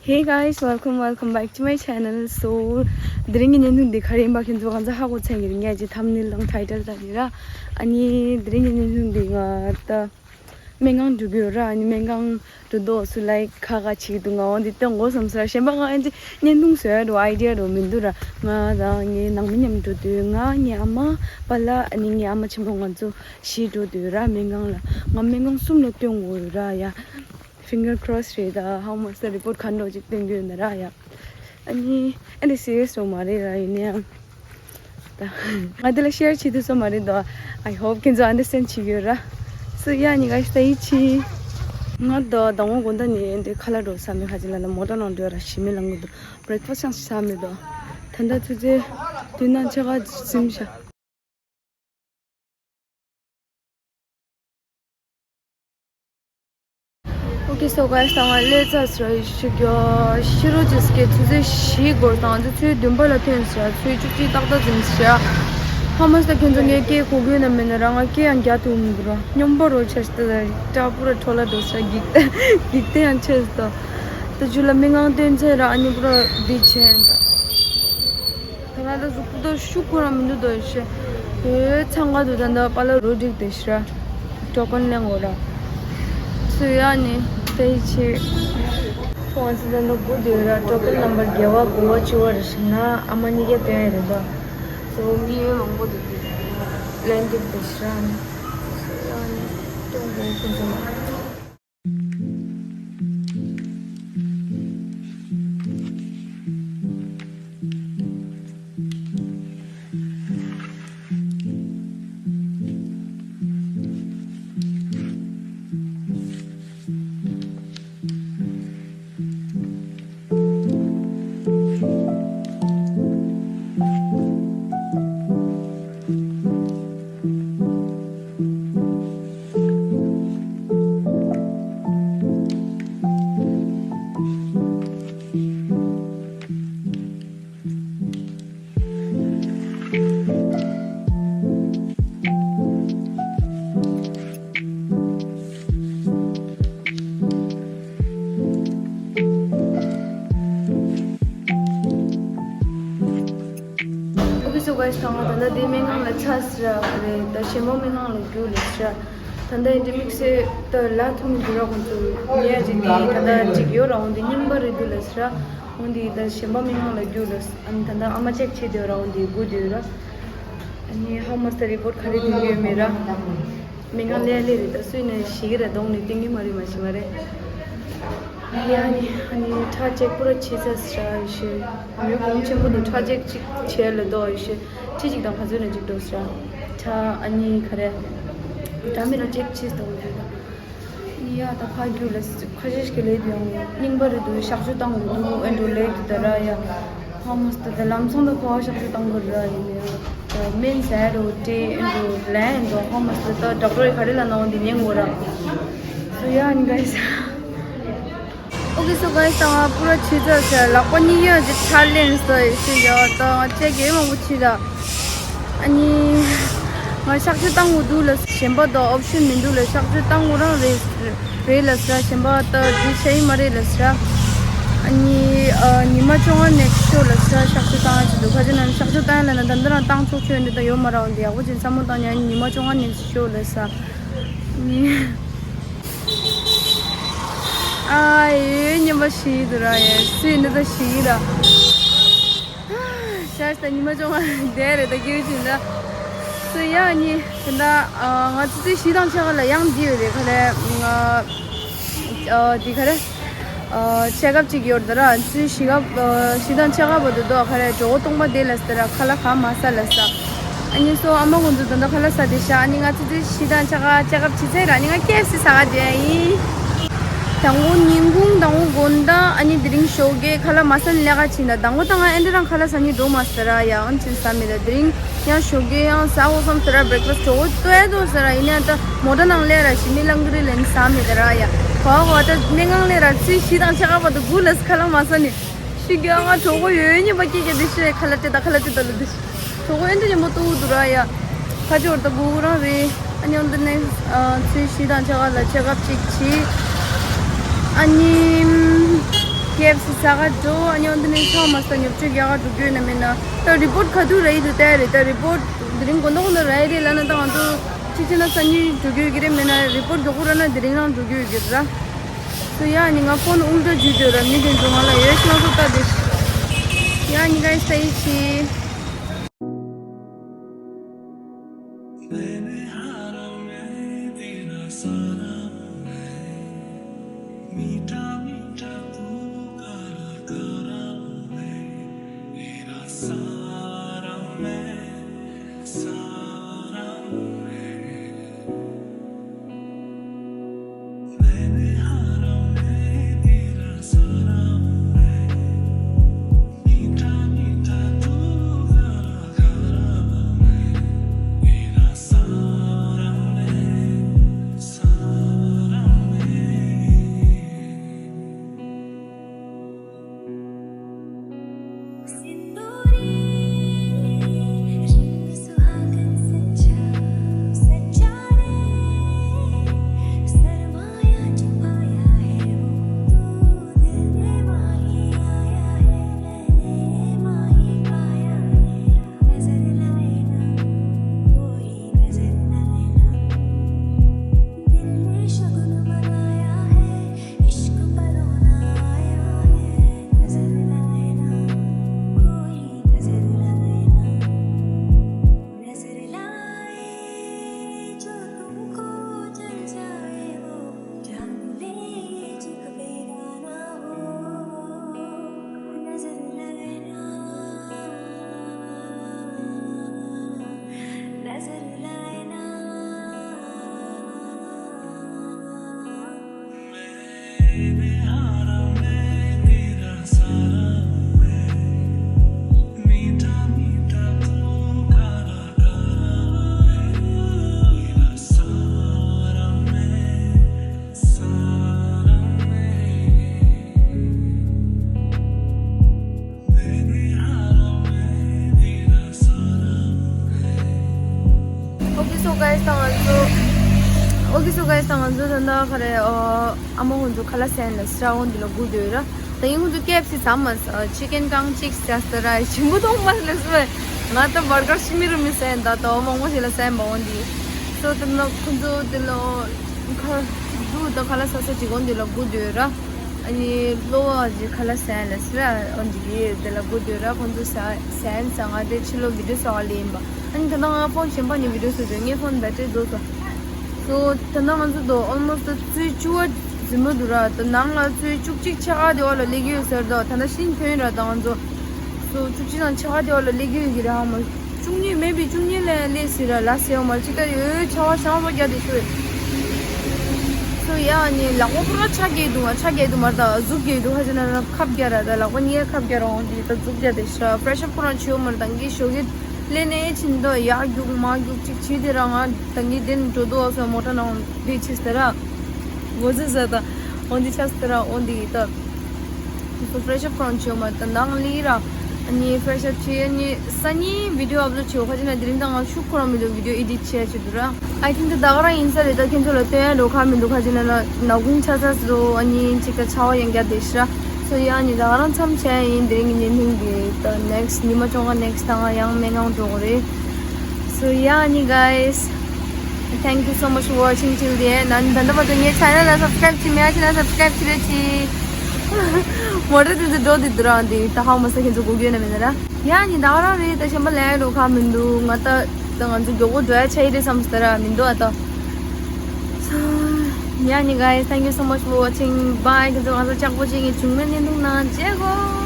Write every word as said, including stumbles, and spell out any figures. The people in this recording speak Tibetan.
Hey guys, welcome, welcome back to my channel. So, དེ་རིང་གི་བརྙན་ཐུང་འདི་ག་རེ་ཡིན་པ་ཁྱེད་ཚོ་གང་ཚ་ཧ་གོ་ཚར་གྱི་རེད། ངས་ཀྱི་thumbnail་དང་title་དང་ནི་ར། ཨ་ནི་དེ་རིང་གི་བརྙན་ཐུང་འདི་ང་ད་སྨན་ཁང་འགྲོ་གི་ཡོད་ར། ཨ་ནི་སྨན་ཁང་འགྲོ་དུས་སུ་like་ཁ་ཁ་བྱེད་ཀྱི་འདུག་ང་འོ་འདི་སྟོན་དགོས་བསམ་སོང་ར། གཞན་པ་ང་ཨ་ནི་བརྙན་ཐུང་བཟོ་ཡ་འགྲོ་idea་འགྲོ་མི་འདུག་ར། ང་དང་ངའི་ནང་མི་མཉམ་འགྲོ་དུས་ང་ངའི་ཨ་མ་པཱ་ལགས་ཨ་ནི་ངའི་ཨ་མ་ཆེན་པོ་ང་ཚོ་བཞི་འགྲོ་དུས་ར། སྨན་ཁང་ལ་ང་སྨན་ཁང་གསུམ་ལ་སྟོན་དགོས་ཡོད་ར་ཡ། Finger crossed་རེད། ད་ཧ་མ་སི་report་ག་འདྲ་ཅིག་སྟོན་གྱི་ཡོད་ན་ར་ཡ། ཨ་ནི་ཨ་འདི་serious་རོ་མ་རེད་ར། ཡིན་ནའང་ད་ང་འདི་ལ་share་བྱེད་ཐུབ་སོ་མ་རེད་དོ། I hope་ཁྱེད་ཚོ་understand་བྱེད་ཀྱི་ཡོད་ར། སུ་ཡ་ནི་guys་ད་ཡིད་ཆེས། ང་ད་དང་བོ་དགོང་དག་ནས་འདི་ཁ་ལག་འགྲོ་ས་མེད། ཁ་ཅིག་ལ་ལ་མོ་ཊ་ནང་འགྲོ་ར་ཞི་མི་ལང་གི་འདུག breakfast་ཡང་ཟ་མེད་དོ། ད་ད་ཚོད་ཚོད་དུས་ན་ཆ་ག་ཟིམ་ཤ Okay, so guys, ད་ང་སླེབས་ཚར་ཟེར་ཡི་ཤུ་གྱོ་ཤི་རོ་ཅིག་སྐད་ཚོད་ཚོད་བཞི་སྐོར་དང་ཚོད་ཚོད་བདུན་པ་ལ་ཐོན་ཟེར། ཚོད་བཅུ་གཅིག་ཏག་ཏག་ཟིན་ཟེར། ཧ་མ་སི་ད་ཁྱོད་ཚོ་ངའི་སྐད་གོ་གི་ན་མེད་ན་ར། ང་སྐད་ཡང་རྒྱག་ཐུབ་མི་འདུག་ར། སྙོམས་པོ་རོ་ཆེ་ཞིག་ད་སྐྲ་པུ་ར་འཕྲོ་ལ་འགྲོ་ཟེར། འགྱིག་འགྱིག་རྟེན་ཡང་ཆེ་ཞིག་ད་ད་ཇུ་ལ་མི་ངང་སྟོན་ཚེ་ར། ཨ་ནི་པུ་ར་བི་ཆེན་ད། ད་ང་ལ་གཟུགས་པོ་ད་ཤུགས་ཁོ་རང་མི་འདུག་དོ་ཤེ། ཨེ་འཚང་ཁ་འདུག་ད་ད་པཱ་ལགས་རོ་སྒྲིག་དེ་ཤི་ར། ཊོ་ཀོན་ལེན་དགོས་ར། སུ་ཡ་ནི་ད་ཡི་ཆེ། ཁོང་ཚོ་ད་ད་སྒུག་དེ་ར། ཊོ་ཀོན་ནམ་བར་བརྒྱད་པ་དགུ་པ་བཅུ་པ་རེ་ཤི་ན་ཨ་མ་གཉིས་ཀ་སྟོན་ཡ་རེད་དོ། སོ་མི་ཡོད་མང་པོ་འདུག་དེ་ལེན་སྒྲིག་དེ་ཤི་ར་ནི། སུ་ཡ་ནི་སྟོན་དགོས་ཁོང་ཚོ་ལ། Okay, so guys, ད་ང་ད་ལྟ་དེ་སྨན་ཁང་ལ་ཆ་ཟེར་ར་རེད། ད་གཞན་པ་སྨན་ཁང་ལ་རྒྱུགས་ལ་ཟེར་ར། ད་ལྟ་ཡིན་དེ་དམིགས་བསལ་ད་ལ་ཐུག་མི་འདུག་ར། ཁོང་ཚོ་ཉལ་ཅིག་དེ་ད་ལྟ་ཅིག་ཡོད་ར། འོན་ཏེ་རྙིང་པ་རེད་འདུག་ལ་ཟེར་ར། འོན་ཏེ་ད་གཞན་པ་སྨན་ཁང་ལ་རྒྱུགས་ལ་ཟེར། ཨ་ནི་ད་ལྟ་ཨ་མ་ཅེག་བྱེད་དེ་ཡོད་ར། འོན་ཏེ་སྒུག་དེ་ཡོད་ར། ཨ་ནི་ཧ་མ་སི་ད་རི་པོར་ཊི་ག་རེ་སྟོན་གྱི་ཡོད་མེད་ར། སྨན་ཁང་ལས་ལས་རེད། ད་སུས་ནས་ཞིག་གི་ར་གདོང་ནས་སྟོན་གྱི་མ་རེད། མ་ཤི་མ་རེད། ཡ་ནི་ཨ་ནི་ཁྲག་ཅེག་པུ་ར་བྱེད་ཚར་ཟེར་ཡ་ཡོད་ཤེ། མི་གོང་ཆེན་པོ་འདུག་ཁྲག་ཅེག་ཅིག་བྱས་ལ་དོ་ཡོད་ཤེ། ཁྲི་གཅིག་དང་ག་ཚོད་ནས་ཅིག་འགྲོ་ཟེར་ཡ། ཁྲག་ཨ་ནི་ག་རེ། འདྲ་མི་ར་ཅེག་བྱེད་དང་ཡོད་ད། ཡ་ད་ཕ་རྒྱུད་ལ་ཁ་ཤས་ཤིག་ལས་དུ་ཡང་རྙིང་པ་རེད་འདུག་གཤག་བཅོས་བཏང་དགོས་འདུག་ཨེ་འགྲོ་ལས་དུ་ད་ར་ཡ། ཧ་མ་སི་ད་ད་ལམ་སང་ད་ཕ་བ་གཤག་བཅོས་བཏང་དགོས་ར་ཡིན་ནའི། སྨན་ཟས་རོ་ཏྲེ་ཨེ་འགྲོ་ལན་འགྲོ་ཧ་མ་སི་ད་ཌོག་ཊར་ག་རེ་ལ་ནང་འདི་ཉན་དགོས་ར། སུ་ཡ་ཨ་ནི་ག་ས། Okay, so guys, ད་ང་པུ་ར་ཆི་ཙ་ཟེར་ལག་པ་གཉིས་ཡ་ཅིག་ཚ་ལེན་ས་ཡོད་ཤི་ཡ། ད་ང་ཅེག་གེ་མང་པོ་བྱེད་ད། ཨ་ནི་ང་གཤག་བཅོས་བཏང་དགོས་འདུག་ལ། གཞན་པ་དང་ཨོབ་ཤན་མི་འདུག་ལ། གཤག་བཅོས་བཏང་དགོས་རང་རེད་རེད་ལ་ཟེར། གཞན་པ་ད་འདི་བྱ་ཡི་མ་རེད་ལ་ཟེར། ཨ་ནི་ཨ་ཉི་མ་བཅོ་ལྔ་ནས་ཤོག་ལ་ཟེར། གཤག་བཅོས་བཏང་ཡ་ཅིག་འདུག་ཁ་ཅིག་ན་གཤག་བཅོས་བཏང་ཡ་ལ་ན་ད་འདི་རང་བཏང་ཆོག་ཆོག་འདི་ད་ཡོད་མ་རང་འདི་ཡག་པོ་ཅིག་བསམ་བློ་བཏང་ཡ། ཉི་མ་བཅོ་ལྔ་ནས་ཤོག་ལ་ཟེར། ཨ་ནི། ཨ་ཡོད་ཉི་མ་ཤི་འདུག་ར་ཡ། སུས་ནི་ད་ཤི་གི་ར། ཤར་ད་ཉི་མ་བཅོ་ལྔ་བསྡད་རེད་ད་སྐྱེ་བཞིན་ད། སུ་ཡ་ནི་ད་ལྟ་ང་ཚོ་ཚོའི་གཞིས་དང་ཆ་ག་ལ་ཡང་འདི་ཡོད་རེད་ག་ལེ། འདི་ག་རེ། ཆེ་ཁབ་ཅིག་ཡོད་ད་ར། ཚོའི་གཞིས་ཁབ་གཞིས་དང་ཆ་ག་བར་དུ་དོ་ག་རེ་གྲོད་ཁོག་སྟོང་པ་བསྡད་ལ་ཟེར་ར། ཁ་ལག་གང་མ་ཟ་ལ་ཟ། ཨ་ནི་སོ་ཨ་མ་ཁོང་ཚོ་ད་ལྟ་ཁ་ལག་ཟ་བསྡད་ཤག་ཨ་ནི་ང་ཚོ་ཚོའི་གཞིས་དང་ཆ་ག་ཆེ་ཁབ་ཅིག་ཟེར་ར། ཨ་ནི་ང་ཀེ་ཨེཕ་སི་ཟ་ག་བསྡད་ཡིན། དང་པོ་ཉིན་གུང་དང་པོ་དགོང་དག་ཨ་ནི་དེ་རིང་ཞོགས་ཀས་ཁ་ལག་མ་ཟ་ནས་ལས་ཀ་བྱིན་ད། དང་པོ་ད་ང་ཨེ་འདྲ་རང་ཁ་ལག་ཟ་ནི་འགྲོ་མ་ཟེར་ར་ཡ། ཨོན་ཆེན་ཟ་མེད་ད། དེ་རིང་ཡང་ཞོགས་ཀས་ཡང་ཟ་འོ་བསམ་ཟེར་ར། བྷེ་རེག་ཕ་སི་ཊི་ཇོ་བོ་ལྟོས་ཡ་དོ་ཟེར་ར། ཡིན་ནའི་ད་མོ་ཊ་ནང་ལས་ར་ཞི་མི་ལང་གི་རེད་ལན་ཟ་མེད་ད་ར་ཡ། གོ་གོ་ད་སྨན་ཁང་ལས་ར་ཚོའི་གཞིས་དང་ཆ་ག་བར་དུ་སྒུག་ལ་ཁ་ལག་མ་ཟ་ནི། ཤི་རྒྱག་ང་གྲོད་ཁོག་ཡོད་ཉིན་པ་སྐྱེ་རྒྱ་དེ་ཤི་ཁ་ལག་སྤྲད་ད་ཁ་ལག་སྤྲད་ད་ལ་དེ་ཤི། གྲོད་ཁོག་ཨེ་འདྲ་ཉིན་པ་ལྟོགས་འདུག་ར་ཡ། ཁ་ཅོར་ད་སྒུག་རང་རེད། ཨ་ནི་འོན་ཏེ་ནས་ཚོའི་གཞིས་དང་ཆ་ག་ལ་ཆེ་ཁབ་ཅིག་བྱིས། ཨ་ནི། ཀེ་ཨེཕ་སི་ཟ་ག་འགྲོ། ཨ་ནི་འོན་ཏེ་ནི་ཚང་མ་ས་ཉོབ་ཆུ་རྒྱག་ག་འགྲོ་རྒྱུ་ཡོད་ན་མེད་ན། ད་རི་པོར་ཊི་ག་དུས་རག་གི་འདུག་ལྟ་ཡ་རེད། ད་རི་པོར་ཊི་དེ་རིང་དགོང་དག་དགོང་དག་རག་གི་རེད་ལབ་ན། ད་ང་ཚོ་གཅིག་བྱས་ན་སང་ཉིན་འགྲོ་རྒྱུ་ཡོད་ཀྱི་རེད། མེད་ན་རི་པོར་ཊི་མགྱོགས་པོ་རག་ན་དེ་རིང་རང་འགྲོ་རྒྱུ་ཡོད་ཀྱི་རེད་ར། སོ་ཡ་ནི་ང་ཕོན་དབུ་སྐྲ་འཇུས་འདོད་ར། མི་དེ་ཚོ་ང་ལ་ཡོད་ཤོག་སོ་ལྟ་དེ། ཡ་ནི་ག་ཡི་ས་ཡི་ཆི། Okay so guys, ད་ང་ཚོ། Okay so guys, ད་ང་ཚོ་ད་ལྟ་ག་རེ། ཨ་མ་ཁོང་ཚོ་ཁ་ལག་ཟས་ལ་སི་ར་འོན་འདི་ལ་སྒུག་སྡོད་ར། ད་ཡིན་ཁོང་ཚོ་ཀེ་ཨེཕ་སི་ཟ་མ་ཟ། ཅི་ཀན་ཀང་ཅིག་ཟ་ཟ་ར། ཞིམ་པོ་མཐོང་མ་ལ་སི་བས། ང་ད་བར་གར་ཤི་མི་རུ་མི་ཟས་ད་ད་མང་པོ་ཞིག་ལ་ཟས་མ་འོན་འདི། སོ་ད་ན་ཁོང་ཚོ་འདི་ལ་ཁ་ཅིག་འདུག་ད་ཁ་ལག་ཟ་ས་ཅིག་འོན་འདི་ལ་སྒུག་སྡོད་ར། ཨ་ནི་གློ་བ་ཅིག་ཁ་ལག་ཟས་ལ་སི་ར་འོན་འདི་གི་འདི་ལ་སྒུག་སྡོད་ར། ཁོང་ཚོ་ཟས་ཟས་ང་དེ་ཕྱི་ལོ་བི་ཌིའོ་བཟོ་ག་ལེ་ཡིན་པ། ཨ་ནི་ད་ལྟ་ང་ཕོན་གཞན་པ་ནས་བི་ཌིའོ་བཟོ་དོན་ངའི་ཕོན་བེ་ཊི་རི་རྫོགས་སོང་། སོ་ད་ལྟ་ང་ཚོ་དོ་ཨོལ་མོ་སི་ཊི་ཚོད་བཅུ་པ་ཟིན་མ་འདུག་ར། ད་ནང་ལ་ཚོད་བཅུ་གཅིག་ཕྱེད་ཀ་དེ་བ་ལ་སླེབས་ཀྱི་ཡོད་ཟེར་དོ། ད་ལྟ་ཤིན་ཐོན་ར། ད་ང་ཚོ་སོ་བཅུ་གཅིག་དང་ཕྱེད་ཀ་དེ་བ་ལ་སླེབས་ཀྱི་ཡོད་ཀྱི་རེད། ཧ་མ་བཅུ་གཉིས་མེ་བི་བཅུ་གཉིས་ལ་སླེབས་ཟེར་ར། ལ་ཟེར་བ་མ་ཅིག་ད་ཡོད་ཆ་བ་ཤང་བ་རྒྱ་དེ་ཤོད། སོ་ཡ་ནི་ལག་པ་ཕུ་ར་ཆ་རྒྱས་འདུག་ཆ་རྒྱས་འདུག་མ་རེད། ད་གཟུགས་རྒྱས་འདུག་ཧ་ཅང་ན་ཁབ་རྒྱ་ར། ད་ལག་པ་གཉིས་ཁབ་རྒྱ་ར་འོང་དེ་ད་གཟུགས་རྒྱ་དེ་ཤ་ཕྲེ་ཤ་ཁོ་རང་ཆེ་བ་མ་རེད། ད་གི་ཞོགས་ཀྱི་ལས་ནས་ཕྱིན་དོ་ཡར་རྒྱུག་མར་རྒྱུག་ཅིག་བྱས་དེ་ར། ང་ད་གི་དེ་ནས་འགྲོ་དོ་སོ་མོ་ཊ་ནང་དེ་ཕྱིས་དེ་ར། འོ་ཟེ་ཟེ་ད་འོ་འདི་ཆ་སི་དེ་ར་འོ་འདི་ད། སོ་ཕྲེ་ཤ་ཁོ་རང་ཆེ་བ་མ་རེད། ད་ནང་ལི་ར། ཨ་ནི་ཕྲེ་ཤ་ཆེ། ཨ་ནི་སང་ཉིན་བི་ཌིའོ་ཨབ་ལོཌ་བྱེད་འོ་ཁ་ཅིག་ན་དེ་རིང་ད་ང་ཤུགས་ཁོ་རང་མི་འདུག་བི་ཌིའོ་ཨེ་ཌིཊ་བྱེད་ཡ་ཆེད་དུ་ར། I think ད་ད་ག་རང་ཡིན་ས་རེད། ད་ཁྱེད་ཚོ་ལ་སྟོན་ཡ་འགྲོ་ཁ་མི་འདུག་ཁ་ཅིག་ན་ན་ནག་ཁུང་ཆ་ཚ་སོ། ཨ་ནི་ཅིག་ད་ཆ་བ་ཡང་རྒྱ་དེ་ཤི་ར། སོ་ཡ་ཨ་ནི་ད་ག་རང་མཚམས་བྱས་ཡིན། དེ་རིང་གི་ཉིན་ཐུང་གི་ད་ནེག་སི་ཊི་ཉི་མ་བཅོ་ལྔ་ནེག་སི་ཊི་ད་ང་ཡང་སྨན་ཁང་འགྲོ་དགོས་རེད། So yeah, ཨ་ནི་guys, thank you so much for watching till the end. ཨ་ནི་ད་ལྟ་བར་དུ་ངའི་ཆེ་ནལ་ལ་སབ་སི་ཀ་རེབ་བྱས་མེད་ན་ཆེ་ནལ་སབ་སི་ཀ་རེབ་བྱེད་རེ་བྱེད། མོ་ཊ་དེ་ཚོ་འགྲོ་དེ་འདུག་ར། འདི་ད་ཧ་མ་ས་ཁྱེད་ཚོ་གོ་རྒྱུ་ཡོད་ན་མེད་ན་ར། ཡ་ནི་ད་ག་རང་རེད། ད་གཞན་པ་ལས་རོགས་ཁ་མི་འདུག་ང་ད་ད་ང་ཚོ་མགྱོགས་པོ་འགྲོ་ཡ་ཆ་ཡི་རེད་བསམ་སྟེ་ར་མི་འདུག་ཨ་ད། So yeah, ཨ་ནི་guys, thank you so much for watching. Bye. ཁྱེད་ཚོ་ང་ཚོ་ལྕགས་པོ་ཅིག་གི་བྱུང་མེད་བརྙན་ཐུང་ནང་མཇལ་གོ།